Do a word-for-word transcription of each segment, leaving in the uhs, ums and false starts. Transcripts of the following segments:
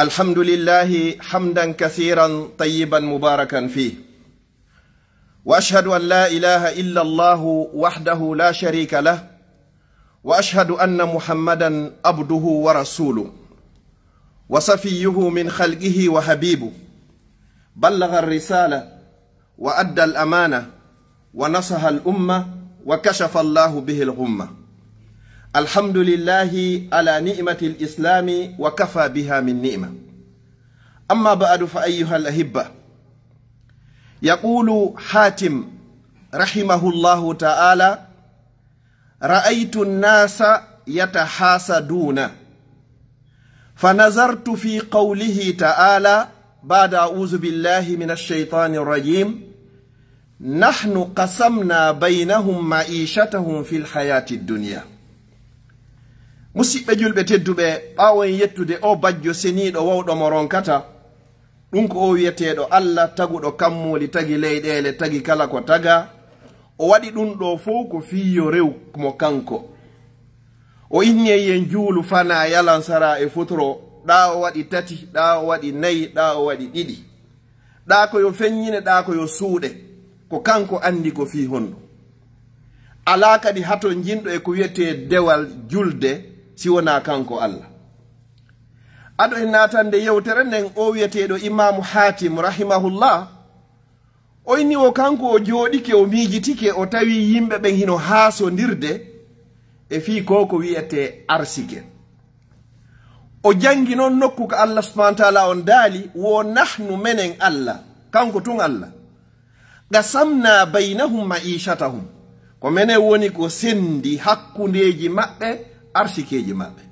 الحمد لله حمدا كثيرا طيبا مباركا فيه. وأشهد أن لا إله إلا الله وحده لا شريك له. وأشهد أن محمدا عبده ورسوله. وصفيه من خلقه وحبيبه. بلغ الرسالة وأدى الأمانة ونصح الأمة وكشف الله به الغمة. الحمد لله على نعمة الإسلام وكفى بها من نعمة. أما بعد فأيها الأحبة، يقول حاتم رحمه الله تعالى: رأيت الناس يتحاسدون، فنظرت في قوله تعالى بعد أعوذ بالله من الشيطان الرجيم: نحن قسمنا بينهم معيشتهم في الحياة الدنيا. Musiɓɓe julɓe tedduɓe, ɓaawo en yettude o bajjo seniiɗo wawɗo mo ronkata, ɗum ko o wiyeteeɗo Allah, taguɗo kammuuli, tagi leyɗeele, tagi kala ko taga. O waɗi ɗum ɗo fow ko fii yo rew mo kanko. O inni en yen juulu, fana, yalan, sara e futuro. Ɗa o waɗi tati, ɗa o waɗi nayi, ɗa o waɗi ɗiɗi. Ɗa ko yo feññine, ɗa ko yo suuɗe. Ko kanko anndi ko fii honɗum. Alaa kadi hato jinɗo e ko wiyetee dewal julde si wonaa kanko Allah. Ado en naatande yewtere nden, o wiyeteeɗo Imaamu Haatim rahimahullah, o inni wo kanko o jooɗike, o miijitike, o tawi yimɓe ɓen hino haasondirde e fii ko ko wiyetee arsike. O jangi non nokku ka Allah subhanahu wa ta'ala on daali, wo nahnu, menen Allah, kanko tun Allah, qasamna baynahum ma'ishatahum, ko menen woni ko sendi hakkundeeji maɓɓe, arsikeeji maɓɓe.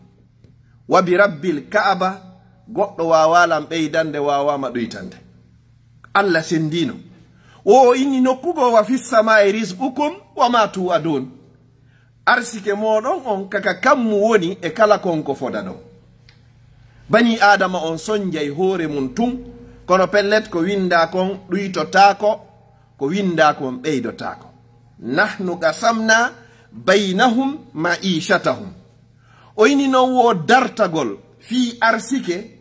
Wa bi rabbil Ka'aba, goɗɗo waawaa lan ɓeydande, waawaama ɗuytande. Allah sendino. Wo o inni nokku goo: "Wa fis samaa'i rizqukum wa ma tu'adun." Arsike mooɗon on ka ka kammu woni e kala kon ko fodaɗon. Banii Aadama on sonjay hoore mun tun, kono pellet ko windaa kon ɗuytotaako, ko windaa kon ɓeydotaako. "Nahnu qasamna baynahum ma'ishatahum." O inni non wo dartagol fii arsike,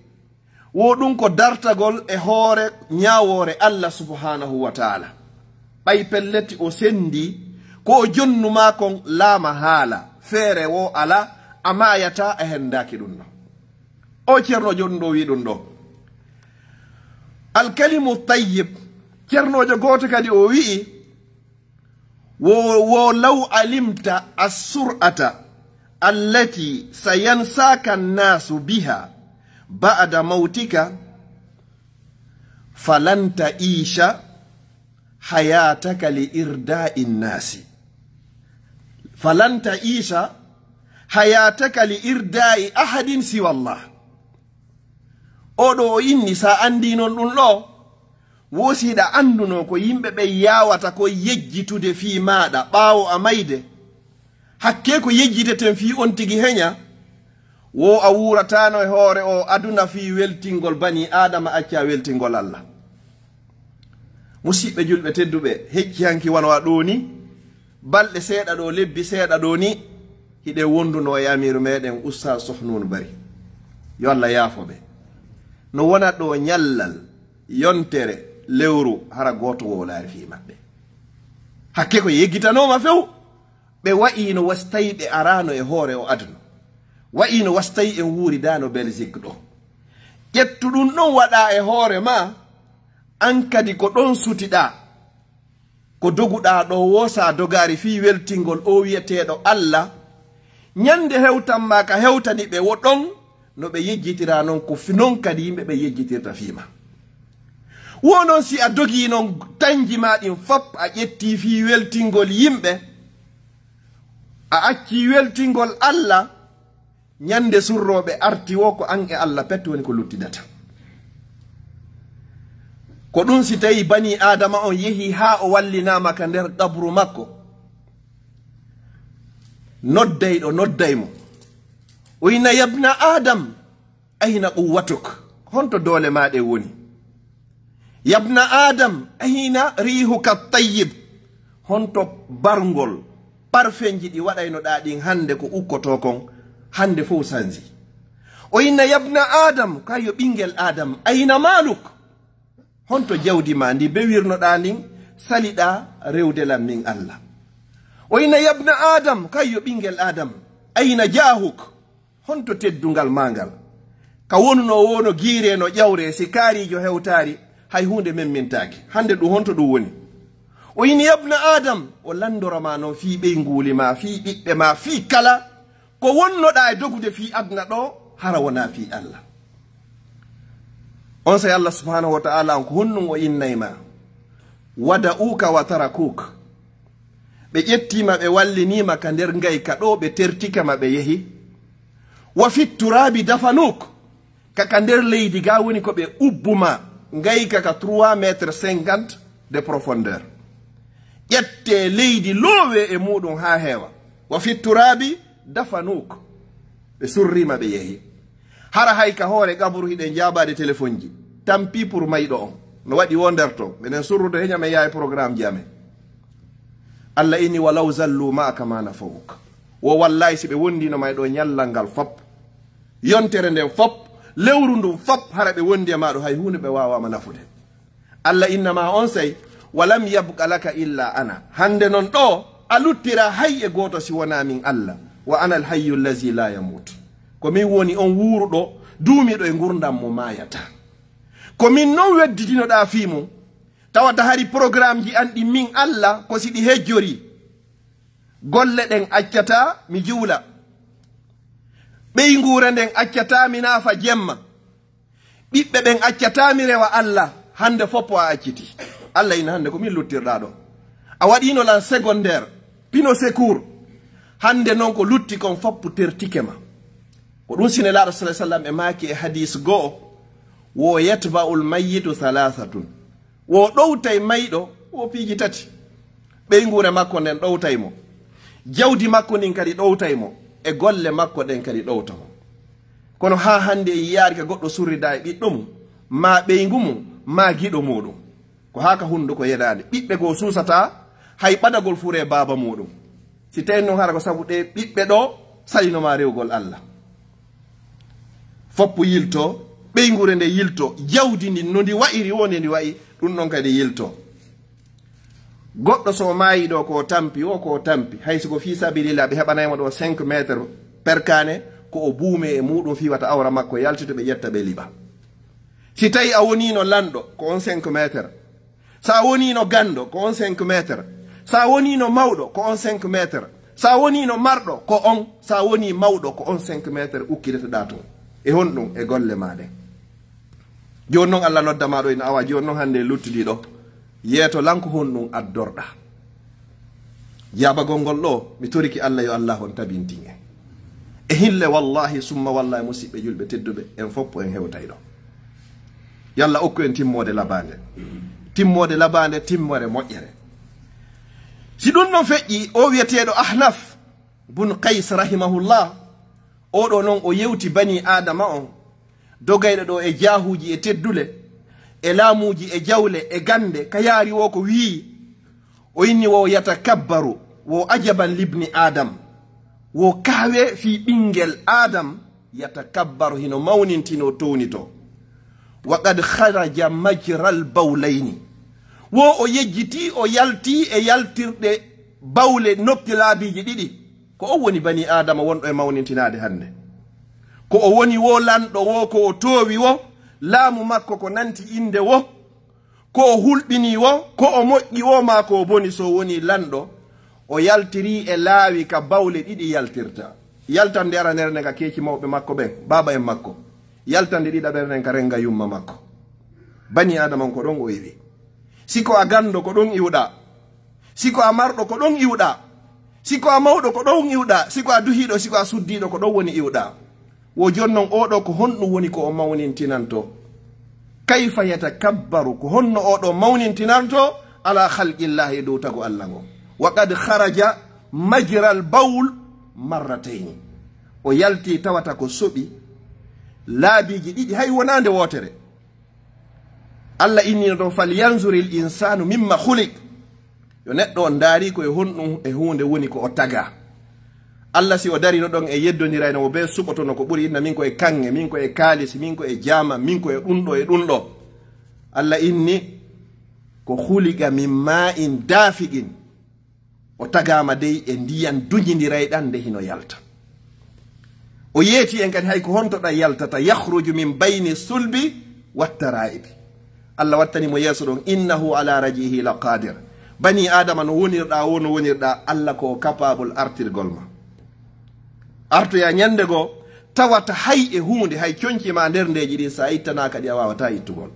wo ɗum ko dartagol e hoore ñaawoore Allah subhanahu wa ta'ala. Ɓay pelleti o sendi ko o jonnu maa kon, laama haala, feere wo alaa, a maayataa, a hendaaki ɗum ɗo. O cernoojo ɗum ɗo wi'i ɗum ɗo. Alkalimu tayyib, cernoojo gooto kadi o wi'i, "Wo, wo law alimta as-sur'ata allati sayansaka an-nasu biha ba'da mautika, falan ta'isha hayataka li irda'i an-nasi. Falan ta'isha hayataka li irda'i ahadin siwa Allah." Oɗo o inni, sa andi non ɗum ɗo, wo si hiɗa anduno ko yimɓe ɓen yaawata ko yejjitude fii maaɗa ɓaawo a mayde, hakkee ko yejjiteten fii on tigi heña, wo a wuuratano e hoore o aduna fii weltingol banii Aadama, acca weltingol Allah. Musiɓɓe julɓe tedduɓe, hecci hanki wano a ɗoo ni, balɗe seeɗa ɗoo, lebbi seeɗa ɗoo ni, hiɗen wonduno e amiiru meɗen Ustaas Sohnun Bari. Yo Allah yaafo ɓe. No wona ɗoo ñallal, yontere, lewru, hara gooto wowlaari fii maɓɓe. Hakke ko yeggitanooma few, ɓe wa'iino wasi tawi ɓe araano e hoore o aduna. Wa'iino wasi tawi en wuuridaano Belgique ɗoo. Ƴettu ɗum ɗon waɗaa e hoore maa, an kadi ko ɗon sutiɗaa. Ko doguɗaa ɗoo woo, sa dogaari fii weltingol o wi'eteeɗo Allah, ñande hewtan maa ka hewtani ɓe wo ɗon, no ɓe yejjitiraa non, ko fi-, non kadi yimɓe ɓe yejjitirta fii maa. Wo non si a dogii non tanji maa ɗin fop, a ƴettii fii weltingol yimɓe, a accii weltingol Allah, ñande surrooɓe arti wo ko an e Allah pet woni ko luttidata. Ko ɗum si tawi banii Aadama on yehi haa o wallinaama ka nder qabru makko, noddayɗo nodday mo. O ina, "Yabna Adam, ayna quwwatuk?" Honto doole maa ɗe woni? "Yabna Adam, ayna riihuka tayyib?" Honto barngol, parfenji ɗi waɗaynoɗaa ɗin hande ko ukkotoo kon, hande fow sanji. O inna yabna Adam, ka yo ɓingel Adam, ayna maluk? Honto jawdi ma ndi bewirnoɗaa ndin, saliɗaa rewde lan min Allah? O inna yabna Adam, ka yo ɓingel Adam, ayna jahuk? Honto teddungal ma ngal? Ka wonunoo woo no giiree no ƴawree, si kaariijo hewtaali, hay huunde memmintaake. Hannde ɗum honto ɗum woni? O inna yabna Adam, o lanndora ma non fii ɓeynguuli ma, fii ɓiɓɓe ma, fii kala ko wonnoɗaa e dogude fii aduna ɗoo, hara wonaa fii Allah. Onsay Allah subhanahu wa ta'ala on ko honɗum o innay ma? Wada'uka wa tarakuk. Ɓe ƴettiima, ɓe walliniima ka nder ngayka ɗoo, ɓe tertike ma, ɓe yehi. Wa fit turabi dafanuk. Ka, ka nder leydi ga woni ko ɓe ubbuma, ngayka ka trois mètres cinquante de profondeur. Ƴette leydi, loowe e muɗum haa heewa. Wa fit turabi dafanuk. Ɓe surrima, ɓe yehi. Hara hay ka hoore qaburu hiɗen jaabaade telefonji. Tant pis pour mayɗo on. No waɗi woo nder ton. Meɗen surrude heña men yaha e programme ji amen. Allah inni, "Walaw zallu ma'aka ma nafawuk." Wo wallahi si ɓe wondino ma e ɗo ñallal ngal fop, yontere nden fop, lewru ndun fop, hara ɓe wondi e ma ɗo, hay huunde ɓe waawaama nafude. Allah innama onsay, "Walam yabqa laka illa ana." Hande non ɗo, a luttira hay e gooto si wonaa min Allah. "Wa ana alhayyu allazi la yamut." Ko min woni on wuuruɗo, duumiɗo e ngurndan mo maayata. Ko min non wedditinoɗaa fii mun. Tawata hari programme ji an ɗin min Allah, ko si ɗi hejjori. Golle ɗen accataa mi juula. Ɓeynguure nden accataa mi naafa jemma. Ɓiɓɓe ɓen accataa mi rewa Allah. Hande foppo a acciti. Allah ina hande ko min luttirɗaa ɗo. A waɗino lan secondaire, pino secours. Hande non ko lutti kon foppo tertike ma. Ko ɗum si Nelaaɗo sallallahu alaihi wasallam e maaki e hadis goo, wo yatba'ul mayyitu thalathatun. Wo ɗowtay mayɗo wo piiji tati. Ɓeynguure makko nden ɗowtay mo. Jawdi makko ndin kadi ɗowtay mo. E golle makko ɗen kadi ɗowta mo. Kono haa hande en yiyaari ka goɗɗo surrida e ɓiɗɗo mum, maa ɓeyngu mum, maa giɗo muɗum. Ko haa ka hunduko yedaade. Ɓiɓɓe goo suusataa hay ɓadagol furee baaba muɗum. Si tawi non hara ko sabu ɗee ɓiɓɓe ɗoo salino ma rewgol Allah. Foppo yilto, ɓeynguure nde yilto, jawdi ndin no ndi wa'iri wo nde ndi wa'i, ɗum ɗon kadi yilto. Goɗɗo so maayi ɗo ko o tampi, wo ko o tampi. Hay si ko fii sabilillah, ɓe heɓanay mo ɗo cinq mètres perkane, ko o buume e muɗum fii wata awra makko yaltito, ɓe ƴetta ɓe liɓa. Si tawi a wonino lanɗo, ko on cinq mètres. Sa wonino ganndo, ko on cinq mètres. Sa wonino mawɗo, ko on cinq mètres. Sa wonino marɗo, ko on. Sa woni mawɗo, ko on cinq mètres ukkireteɗaa ton. E honɗum? E golle ma ɗen. Jooni non Allah nodda ma ɗo ina awa, jooni non hande luttidi ɗo. Yeeto lan ko honɗum addorɗaa? Jaabagol ngol ɗo, mi toriki Allah yo Allah on tabintin en. E hille wallahi, summa wallahi, musiɓɓe julɓe tedduɓe, en foppo en hewtay ɗo. Yalla okku en timmoode labande. Timmoode labande, timmoore moƴƴere. Si ɗum ɗon feƴƴi, o wiyeteeɗo Ahnaf bun Qays rahimahullah, oɗo non o yewti bani Adama on, dogayɗo ɗo e jaahuuji e teddule, e laamuuji e jawle e gannde, ka yaari wo ko wi'i, o inni wo yatakabbaru, wo ajaban libni Adam, wo kaawe fii ɓinngel Adam, yatakabbaru, hino mawnintinoo, townitoo. Wa qad kharaja majral bawlayni, wo o yejjitii, o yaltii e yaltirɗe bawle nokki laabiiji ɗiɗi. Ko on woni bani Aadama wonɗo e mawnintinaade hannde. Ko o woni wo lanɗo wo, ko o toowi wo, laamu makko ko nanti innde wo, ko o hulɓinii wo, ko o moƴƴi wo, maa ko o boni, so o wonii lanɗo, o yaltirii e laawi ka bawle ɗiɗi yaltirta. Yaltande aranere nden ka keeci mawɓe makko ɓen, baaba en makko. Yaltande ɗiɗaɓere nden ka rennga yumma makko. Bani Aadama on ko ɗon o iwi. Si ko a ganndo, ko ɗon iwɗaa. Si ko a marɗo, ko ɗon iwɗaa. Si ko a mawɗo, ko ɗon iwɗaa. Si ko a duhiiɗo, si ko a suddiiɗo, ko ɗon woni iwɗaa. Wo jooni non, oo ɗoo ko honɗum woni ko o mawnintinantoo? Kayfa yatakabbaru, ko honno oo ɗoo mawnintinantoo ala khalqillahi, e dow tago Allah ngo? Wa qad kharaja majral bawl marratayni. O yalti tawata ko soɓi laabiiji ɗiɗi, hay wonaande wootere. Allah innino ɗon, "Falyanzuril insanu mimma khuliq." Yo neɗɗo on ndaari ko e honɗum e huunde woni ko o tagaa. Allah, si o darino ɗon e yeddondirayno mo bee suɓotono ko ɓuri, inna min ko e kaŋŋe, min ko e kaalisi, min ko e jaama, min ko e ɗum ɗo e ɗum ɗo. Allah inni, ko khuliqa min ma'in dafiqin. O tagaama dey e ndiyan duñindirayɗan nde hino yalta. O yeeti en kadi hay ko honto ɗan yaltata, yakhruju min bayni sulbi wattara'ibi. Allah wattani mo yeeso ɗon, innahu ala raj'ihi la qadir. Bani Adama no wonirɗa wo, no wonirɗa, Allah ko o capable artirgol ma. Artoya ñande goo, tawata hay e huunde, hay conci ma nder ndeeji ɗin, sa ittanaaka ɗi, a waawata ittugol.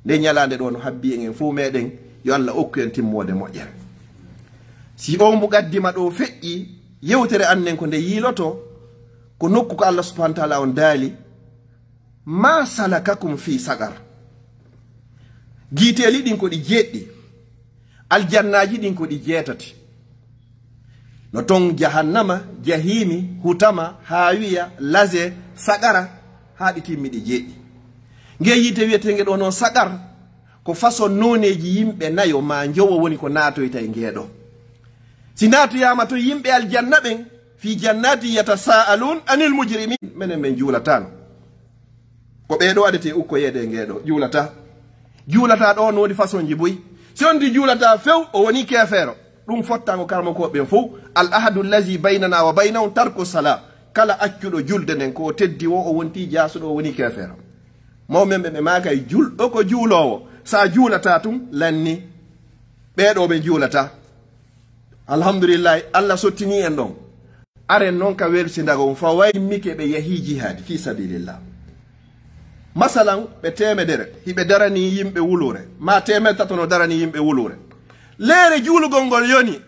Nde ñalaande ɗo no habbi en, en fow meɗen, yo Allah okku en timmoode moƴƴere. Si o muqaddima ɗo feƴƴi, yewtere annen ko nde yiiloto, ko nokku ko Allah subhanahu wa ta'ala on daali, "Ma salakakum fi saqar?" Giiteeli ɗin ko ɗi jeeɗɗi, aljannaaji ɗin ko ɗi jeetati. No ton jahannama, jahiimi, hutama, haawiya, laze, saqara, haa ɗi timmi ɗi jeeɗɗi. Nge yiite wi'etee nge ɗo non saqar, ko façon nooneeji yimɓe nayo maa njowo woni ko naatoyta e nge ɗo. Si naatoyaama ton yimɓe aljanna ɓen, fi jannati yatasaalun anil mujrimin, menen men juulataano. Ko ɓee ɗo adetee ukkoyeede e ngee ɗo, juulata. Juulata ɗo no woni façon ji buy. Si on di juulata few, o woni keefeero. Ɗum fottango karamokooɓe ɓen fow. Al ahadu allazi baynana wa baynahum tarku sala. Kala accuɗo julde nden, ko o teddi wo, o wonti jaasuɗo, o woni keefeero. Mawɓe men ɓe maakay, julɗo ko juuloowo. Sa juulata tun, lanni. Ɓee ɗo ɓe juulata. Alhamdulillahi, Allah sottini en ɗon. Aren non ka welsindago on, fa way mike ɓe yahi jihaadi fi sabilillah. Masalan, ɓe teemedere, hiɓe darani yimɓe wuluure, ma teemeɗɗe tato no darani yimɓe wuluure. Leere juulugol ngol yoni,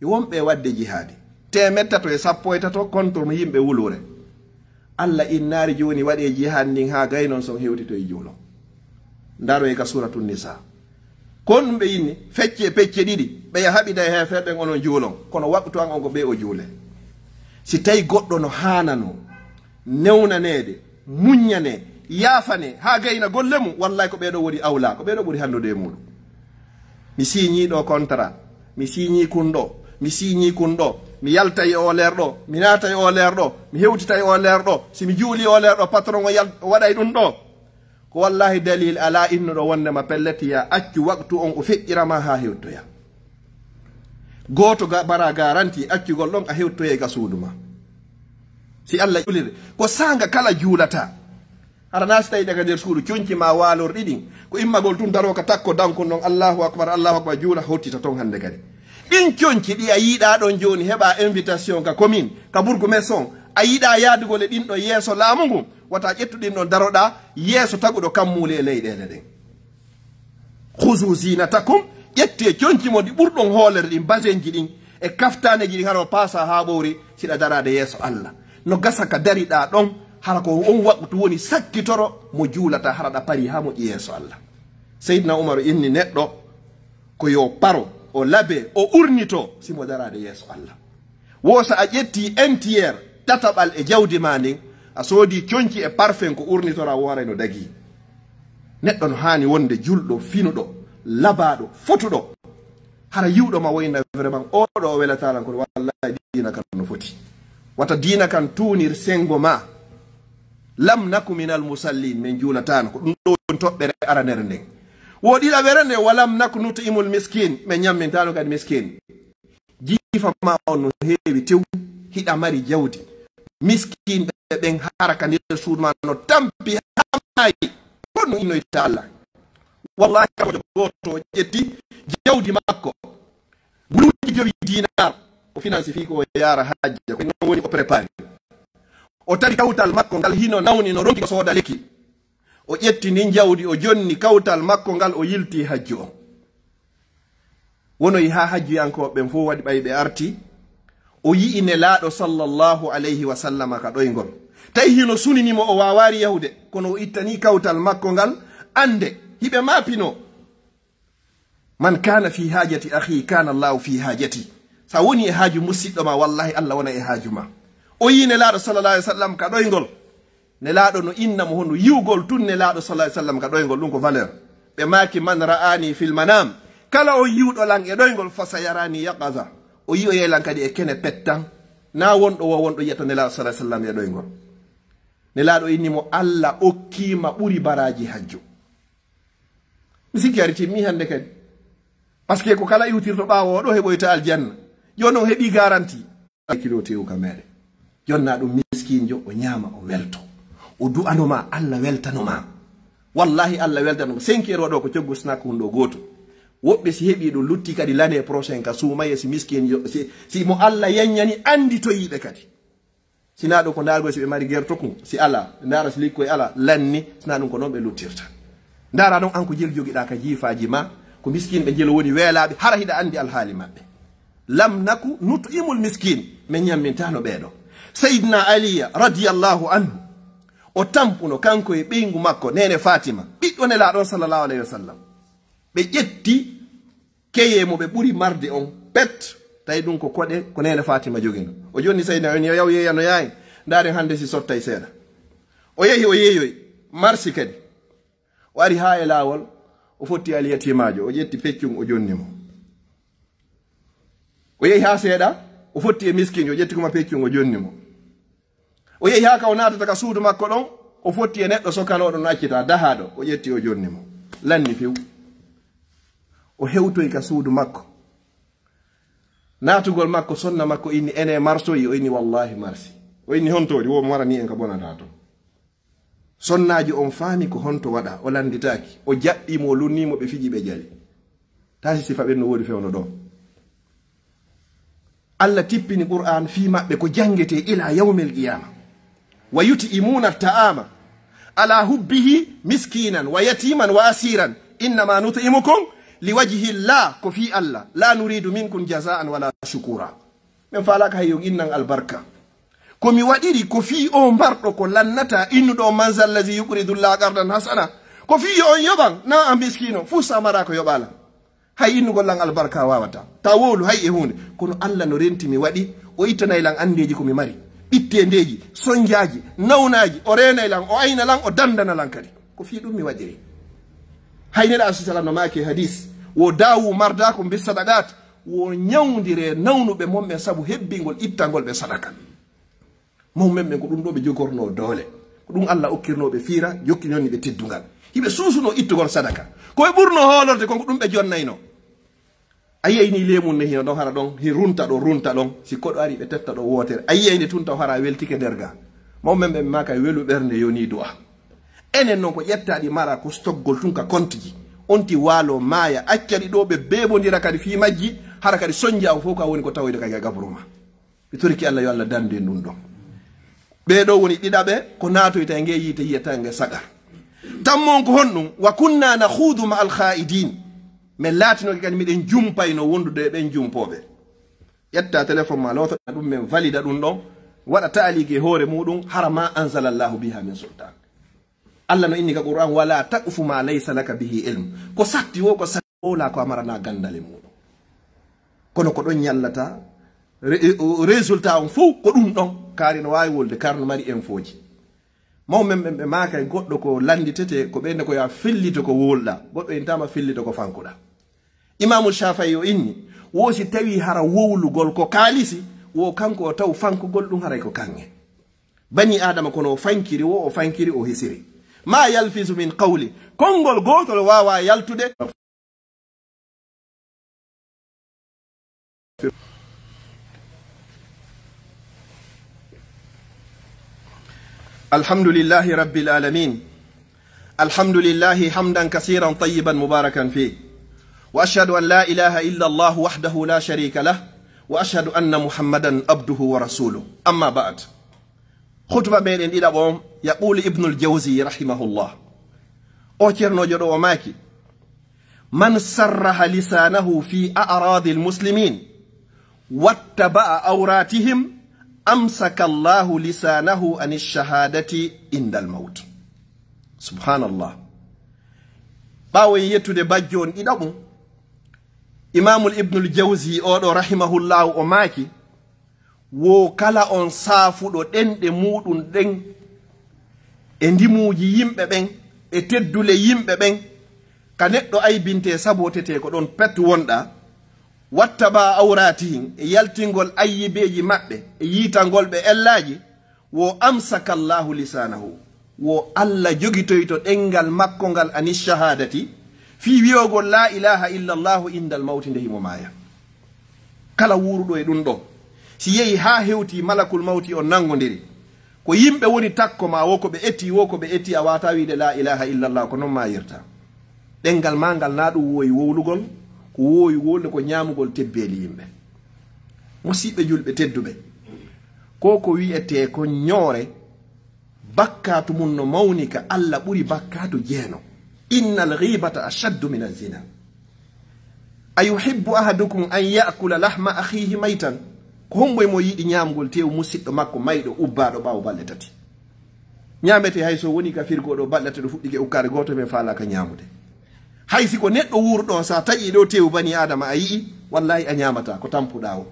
e wonɓe wadde jihaadi. Teemeɗɗe tato e sappo e tato contre no yimɓe wuluure. Allah innaari jooni waɗee jihaad ndin haa gaynon son hewtitoyi juulon. Ndaroye ka Suuratu Nisaa. Ko ɗum ɓe inni, fecce e pecce ɗiɗi, ɓe yaha haɓida e heeferɓe ɓen onon juulon. Kono waqtu an on ko ɓe o juule. Si tawi goɗɗo no haananoo newnaneede, muññanee, yaafanee, haa gayna golle mum, wallahi ko ɓee ɗo woni awlaa, ko ɓee ɗo ɓuri hanndude e muuɗum. Mi siiñii ɗo contrat, mi siiñii kun ɗo, mi siiñii kun ɗo, mi yaltay e oo leer ɗo, mi naatay e oo leer ɗo, mi hewtitay e oo leer ɗo, si mi juulii oo leer ɗo, patron o yal-, o waɗay ɗum ɗo. Ko wallahi dalil alaa innuɗo wondema pellet ya accu waqtu on o feƴƴira ma haa hewtoya. Gooto ga-, bara garanti accugol ɗon a hewtoyay ga suudu ma. Si Allah juulirde, ko saanga kala juulata. Hara na si tawi daga nder suudu, conci ma waalorɗi ɗin, ko immagol tun daroo ka takko dankun ɗon, Allahu akbar, Allahu akbar, juula, hottita ton hannde kadi. Ɗin conci ɗi a yiiɗaa ɗon jooni, heɓa invitation ka commune, ka bourgmestre on, a yiiɗaa yaadugol e ɗin ɗon yeeso laamu ngun, wata ƴettu ɗin ɗon daroɗaa yeeso taguɗo kammuuli e leyɗeele ɗen. Khuzu zinatakum, ƴettee conci mon ɗi ɓurɗon hoolere ɗin, basenji ɗin, e kaftaaneji ɗin, hara o paasa haa ɓowri, siɗa daraade yeeso Allah. No gasa ka dariɗaa ɗon, hara ko on waqtu woni sakkitoro mo juulata, hara ɗa pari haa moƴƴi yeeso Allah. Seydina Umaru inni neɗɗo ko yo paro, o labe, o urnito, si mo daraade yeeso Allah. Wo so a ƴetti entier tataɓal e jawdi ma ndin, a soodi conci e parfum ko urnitora, wooray no dagii. Neɗɗo no haani wonde julɗo, finuɗo, labaaɗo, fotuɗo. Hara yiwɗo ma woyna vraiment, oɗo o welatalan kono wallahi diina kan no foti. Wata diina kan tuunir sengo ma. Lam naku minal musallin, men juulataano. Ko ɗum ɗo woni toɓɓere aranere nden. Wo ɗiɗaɓere nde, walam naku nut'imul miskin, men ñammintaano kadi miskin. Jiifa ma on no heewi tew, hiɗa mari jawdi. Miskinɓe ɓen hara ka nder suudu ma no tampi haa maayi. Ko no innoyta Allah. Wallahi, kala gooto o ƴetti jawdi makko, guluuji jowi dinar, o finansi fii ko o yaara hajja, ko non woni o prépare. O tawi kawtal makko ngal hino nawni, no ronki ko sooda lekki. O ƴetti ndin jawdi, o jonni kawtal makko ngal, o yilti hajju on. Wonoyi haa hajjuyankooɓe ɓen fof waɗi ɓay ɓe arti. O yi'i Nelaaɗo sallallahu alayhi wa sallama ka ɗoyngol. Tawi hino sunini mo, o waawaari yahude, kono o ittanii kawtal makko ngal. Annde, hiɓe maapinoo. "Man kana fi hajati akhi, kana Allahu fi hajati." Sa woni e haaju musiɗɗo ma, wallahi Allah wona e haaju ma. O yi Nelaaɗo sallallahu alaihi wasallam ka ɗoyngol. Nelaaɗo no inna mo hono yiwgol tun Nelaaɗo sallallahu alaihi wasallam ka ɗoyngol, ɗum ko valeur. Ɓe maaki, "Man ra'ani fil manam." Kala o yiwɗo lan e ɗoyngol, "fa sayarani yaqaza." O yi'oyay lan kadi e kene pettan. Na wonɗo wo wonɗo yiyata Nelaaɗo sallallahu alaihi wasallam e ɗoyngol. Nelaaɗo inni mo, "Allah okkii ma ɓuri baraaji hajju." Mi sikki ari timmi hannde kadi. Parce que ko kala iwtirto ɓaawo o ɗo heɓoyta aljanna. Jooni on heɓi garanti. Kilo tewu ka meɗe. Jonna ɗum miskinjo, o ñaama, o welto. O du'ano ma, Allah weltano ma. Wallahi, Allah weltano ma. Cinq euros ɗo ko coggu snack hunɗo gooto. Woɓɓe si heɓi ɗum lutti kadi l'année prochaine ka suumaye si miskinjo, si, si mo Allah yanñani annditoyiiɓe kadi. Sina ɗum ko ndaargol si ɓe mari gertoku, si ala, ndaara si likkoy ala, lanni, sina ɗum ko noon ɓe luttirta. Ndaara ɗon an ko jel jogiɗa ka jiifaaji ma, ko miskin ɓe jel woni weelaaɓe, hara hiɗa anndi alhaali maɓɓe. "Lam naku nut'imul miskin", min ñammintano ɓeeɗo. Sayyidina Aliya radiyallahu anhu, o tampuno kanko e ɓeyngu makko, neene Fatima, ɓiɗɗo Nelaaɗo on sallallahu alayhi wa sallam. Ɓe ƴetti keye mo ɓe ɓuri marde on, pet, tawi ɗum ko koɗe, ko neene Fatima jogino. O jonni Sayyidina, o inni, "Yaw yeeya no yaayi, ndaaren hannde si sottay seeɗa." O yehi, o yeeyoyi, marsi kadi. O ari haa e laawol, o fotti alyatimaajo, o ƴetti peccum, o jonni mo. O yehi haa seeɗa, o fotti e miskin, o ƴetti kuma peccum, o jonni mo. O yehi haa ka o naatata ka suudu makko ɗon, o fotti e neɗɗo sokanooɗo no accita, dahaaɗo, o ƴetti, o jonni mo. Lanni few. O hewtoyi ka suudu makko. Naatugol makko, sonna makko inni, "Ene marsoyi?" O inni, "Wallahi marsi." O inni, "Hontoori?" Wo mo warani en ka bonata ton. Sonnaajo on faami ko honto waɗa, o lannditaaki. O jaɓɓii mo, o lunnii mo, ɓe fiji, ɓe jali. Taasi sifa ɓen no woodi fewndo ɗon. Allah tippini Qur'an fii maɓɓe ko janngetee ila yawmil qiyama. "Wa yut'imuna ta'ama ala hubbihi miskinan wa yatiman wa asiran. Innama nut'imukum li wajhi llah", ko fii Allah. "La nuridu minkum jazaan wala shukura." Min faalaaka hay yo innan albarka. Ko mi waɗiri ko fii o mbarɗo ko lannata innuɗo on, "Man zallazi yuqridu llaha qardan hasana." Ko fii yo on yoɓan, na a miskino, fuu sa mara ko yoɓala. Hay innugol lan albarka wawata. Ta wowlu hay e huunde. Kono Allah no renti mi waɗi, o ittanay lan andeeji ko mi mari. Ɓitteendeeji, sonjaaji, nawnaaji, o reenay lan, o ayna lan, o dandana lan kadi. Ko fii ɗum mi waɗiri. Hay neɗɗo alayhi salam no maaki e hadis, wo daawu mardakum bis sadaqat, wo ñawndire nawnuɓe mon ɓen sabu hebbingol ittangol ɓe sadaka. Mawɓe men ɓen ko ɗum ɗo ɓe jogornoo doole. Ko ɗum Allah okkirnoo ɓe fiira, jokkinoni ɓe teddungal. Hiɓe suusunoo ittugol sadaka. Ko ɓe ɓurnoo hoolorde kon ko ɗum ɓe jonnaynoo. A yiyay ni leemun ne hino ɗon hara ɗon, hi runta ɗo, runta ɗon. Si koɗo ari ɓe tetta ɗo wootere. A yiyay nde tunta o hara weltike nder ga. Mawɓe men ɓen maaka welu ɓernde yoni du'a. Enen non ko ƴetta ɗi mara ko stoggol tun ka konti ji. On ti waalo maaya, acca ɗi ɗo ɓe beebondira kadi fii majji, hara kadi sonja o fof ka woni ko tawoyde ka gabru ma. Mi torike Allah yo Allah danndu en ɗum ɗon. Ɓee ɗoo woni ɗiɗaɓe ko naatoyta e ngee yiite yiyata nge saqa. Tammo on ko honɗum? "Wa kunna nakhudu ma al khaidin." Min laatinoke kadi miɗen jumpayno wondude e ɓen jumpooɓe. Ƴetta téléphone ma, lootoɗa ɗum, min valida ɗum ɗon, waɗa taaliki e hoore muɗum, hara ma anzalallahu biha min sultan. Allah no inni ka Qur'an, "Wala taqfu ma laysa laka bihi ilm." Ko satti wo, ko satti wo, la ko a marana gandal e muɗum. Kono ko ɗon ñallata, re-, o, résultat on fof ko ɗum ɗon. Kaari no waawi wolde, kaari no mari info ji. Mawɓe men ɓe maaka e goɗɗo ko lannditete, ko ɓeyde ko ya fellito ko wowluɗa. Goɗɗo intama fellito ko fankuɗa. Imamu Shafai o inni, wo si tawi hara wowlugol ko kaalisi, wo kanko o taw fankugol ɗum haray ko kanŋe. Bani Adama kono o fankiri wo, o fankiri o hisiri. Ma yalfizu min qawli. Konngol gootol waawa yaltude. الحمد لله رب العالمين. الحمد لله حمدا كثيرا طيبا مباركا فيه. وأشهد أن لا إله إلا الله وحده لا شريك له. وأشهد أن محمدا عبده ورسوله. أما بعد. Khutba meɗen ɗiɗaɓo on, yaqulu Ibnul Jawzi rahimahullah. O ceernoojo ɗo o maaki, "Man sarraha lisanahu fi a'radil muslimin wattaba'a awratihim amsaka Allahu lisanahu an shahadati indal maut." Subhanallah. Ɓaawo en yettude bajjo on ɗiɗaɓo, Imamul Ibnul Jawzi oɗo rahimahullahu o maaki, wo kala on saafuɗo ɗenɗe muɗum ɗen e ndimuuji yimɓe ɓen e teddule yimɓe ɓen, ka neɗɗo aybinte sabotete ko ɗon pet wonɗa, Wattaba awratihim, e yaltingol ayyibeeji maɓɓe, e yiitangol ɓe ellaaji, wo amsaka Allahu lisanahu, wo Allah jogitoyto ɗengal makko ngal ani shahadati, fii wi'ogol la ilaha illa Allahu indal mawti nde himo maaya. Kala wuuruɗo e ɗum ɗo, si yehi haa hewti malakul mawti on nangodiri, ko yimɓe woni takko ma, wo ko ɓe eti, wo ko ɓe eti, a wata wiide la ilaha illa Allah, ko non maayirta. Ɗengal ma ngal na ɗum woowi wowlugol, ko woowi wowlude ko ñaamugol tebbeeli yimɓe. Musiɓɓe julɓe tedduɓe, ko ko wi'etee ko ñoore, bakkaatu mum no mawni ka Allah ɓuri bakkaatu jeeno. Innal ghibata ashaddu min zina. Ayuhibbu ahadukum an ya'kula lahma akhihi maytan? Ko hombo e mo yiɗi ñaamugol teewu musiɗɗo makko mayɗo ubbaaɗo ɓaawo balɗe tati? Ñaamete hay so woni ka firgo ɗo, balɗe tati ɗo fuɗɗike ukkaade, gooto men faalaaka ñaamude. Hay si ko neɗɗo wuurɗo on, sa taƴi ɗo teewu bani Adama a yi'i, wallahi a ñaamata ko tampuɗa o.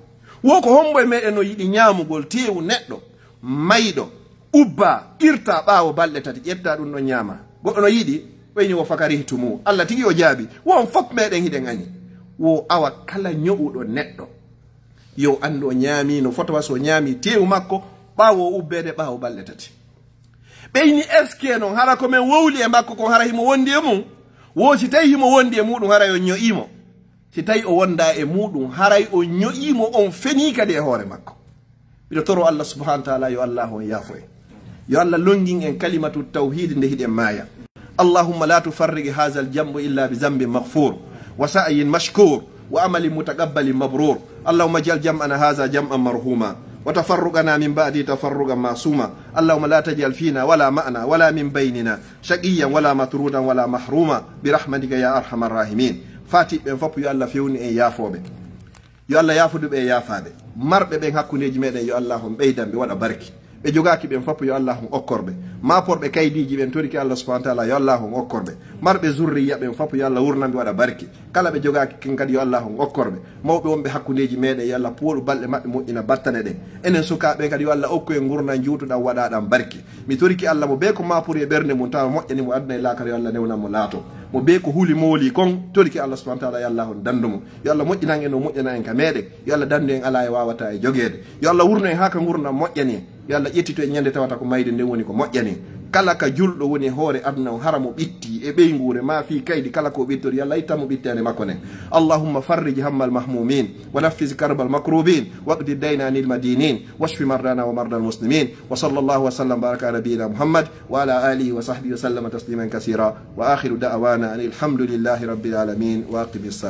Wo ko hombo e meɗen no yiɗi ñaamugol teewu neɗɗo mayɗo, ubba, irta ɓaawo balɗe tati, ƴetta ɗum ɗon ñaama? Goɗɗo no yiɗi? Ɓeyni wo fakarihtumu. Allah tigi o jaabi, wo on fof meɗen hiɗen añi. Wo awa kala ño'uɗo neɗɗo, yo anndu o ñaami no fota wa so ñaami teewu makko ɓaawo o ubbeede ɓaawo balɗe tati. Ɓeyni, est-ce que non hara ko men wowli e makko kon hara himo wondi e mum? Wo si tawi himo wondi e muɗum hara yo ño'imo. Si tawi o wonda e muɗum haray o ño'imo, on feni kadi e hoore makko. Miɗo toro Allah subhanahu wa ta'ala yo Allah on yaafo en. Yo Allah longin en kalimatu tawhid nde hiɗen maaya. اللهم لا تفرق هذا الجمع إلا بذنب مغفور وسعي مشكور وعمل متقبل مبرور. اللهم اجعل جمعنا هذا جمعا مرحوما وتفرقنا من بعده تفرقا معصوما. اللهم لا تجعل فينا ولا معنا ولا من بيننا شقيا ولا مطرودا ولا محروما برحمتك يا أرحم الراحمين. Fati ɓen fof yo Allah fewnu en yaafooɓe. Yo Allah yaafudu ɓe e yaafaaɓe. Marɓe ɓen hakkundeeji meɗen, yo Allah on ɓeydan ɓe, waɗa barki. Ɓe jogaaki ɓen fof, yo Allah on okkor ɓe. Maaporɓe kaydiiji ɓen, toriki Allah subhanahu wa ta'ala, yo Allah on okkor ɓe. Marɓe zurriya ɓen fof, yo Allah wurnan ɓe, waɗa barki. Kala ɓe jogaaki ken kadi, yo Allah on okkor ɓe. Mawɓe wonɓe hakkundeeji meɗen, yo Allah pooɗu balɗe maɓɓe, moƴƴina battane ɗen. Enen sukaaɓe kadi, yo Allah okku en ngurndan juutuɗan, waɗaɗan barki. Mi toriki Allah mo bee ko maapori e ɓernde mum, tawa moƴƴani mo aduna e laakara, yo Allah newnan mo laato. Mo bee ko huli mooli kon, toriki Allah subhanahu wa ta'ala, yo Allah on dandu mo. Yo Allah moƴƴinan en no moƴƴana en ka meɗen. Yo Allah dandu en alaa e waawata e jogeede. Yo Allah wurnu en haa ka ngurndan moƴƴani en. Yo Allah ƴettito en ñande tawata ko mayde nden woni ko moƴƴani en. Kala ka julɗo woni e hoore aduna on hara mo ɓitti e ɓeynguure ma fii kaydi kala ko ɓittori, yo Allah ittan mo ɓittaande makko nden. اللهم فرج هم المهمومين ونفس كرب المكروبين واقض الدين عن المدينين واشف مرضانا ومرضى المسلمين. وصلى الله وسلم وبارك على نبينا محمد وعلى آله وصحبه وسلم تسليما كثيرا. وآخر دعوانا أن الحمد لله رب العالمين. وأقم الصلاة.